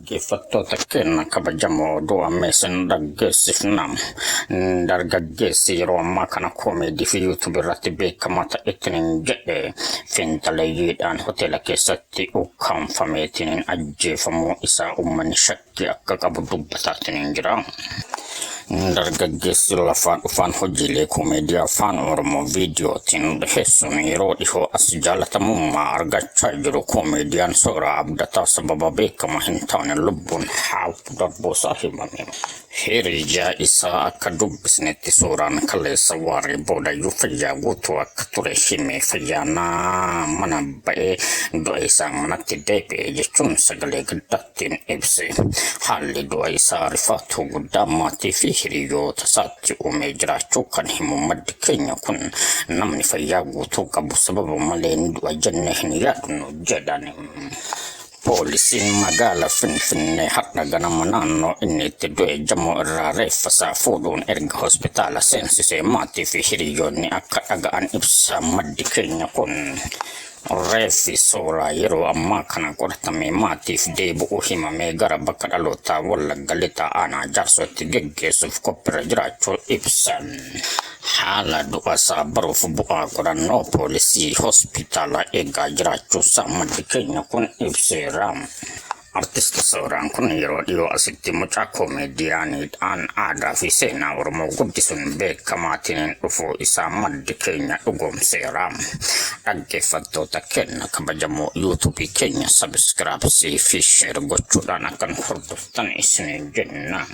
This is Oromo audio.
Dhaggeeffattoota keenya kabajamoo, oduu amma isin dhaggeessifna. Dargaggeessi yeroo ammaa kana koomeedii fi YouTube irratti beekamaa ta'etti hin jedhe fiinxaleeyyiidhaan hoteela keessatti ukkaamfameetiin ajjeefamuu isaa uummanni shakkii akka qabu dubbataatiin hin jira. Dargaggeessi lafaa dhufaan hojiilee koomeedii Afaan Oromoo viidiyootiin dhiheessuun yeroo dhihoo as jaalatamummaa argachaa jiru, koomeediyaan Sooraa Abdataa, sababa beekamaa hin taane lubbuun haa darbuusaa himame. Hiriyaa isaa akka dubbisnetti, Sooraan kaleessa waaree boodayyuu fayyaa guutuu akka ture hime. Fayyaanaa mana ba'ee du'a isaa manatti deebi'e jechuun sagalee gaddaattiin ibse. Haalli du'a isaa rifaatuu guddaa maatii fi hiriyoota isaatti uumee jiraachuu kan himu maddi keenya kun, namni fayyaa guutuu qabu sababa malee ni du'a jennee hin yaadnu jedhan. Poolisiin magaala Finfinnee har'a ganama naannoo inni itti du'e Jamoo irraa reeffa isaa fuudhuun erga hospitaala seensisee maatii fi hiriyoonni akka dhaga'an ibsa maddi keenya kun. Reeffi Sooraa yeroo ammaa kana qoratamee maatiif deebi'uu himamee gara bakka dhalootaa Wallagga Lixaa Aanaa Jaarsootti geggeessuuf qophiirra jiraachuu ibsan. Haala du'a isaa baruuf bu'aa qorannoo poolisii hospitaala eegaa jiraachuusaa maddi keenya kun ibseera. Artist Sooraan kun yeroo dhiyoo asitti mucaa koomeediyaaniidhaan aadaa fi seenaa Oromoo guddisuun beekamaatiin dhufuu isaa maddi keenya dhugoomseera. Dhaggeeffattoota keenya kabajamoo, YouTubeii keenya subscribe fi share gochuudhaan akkan hordoftan isiniin jenna.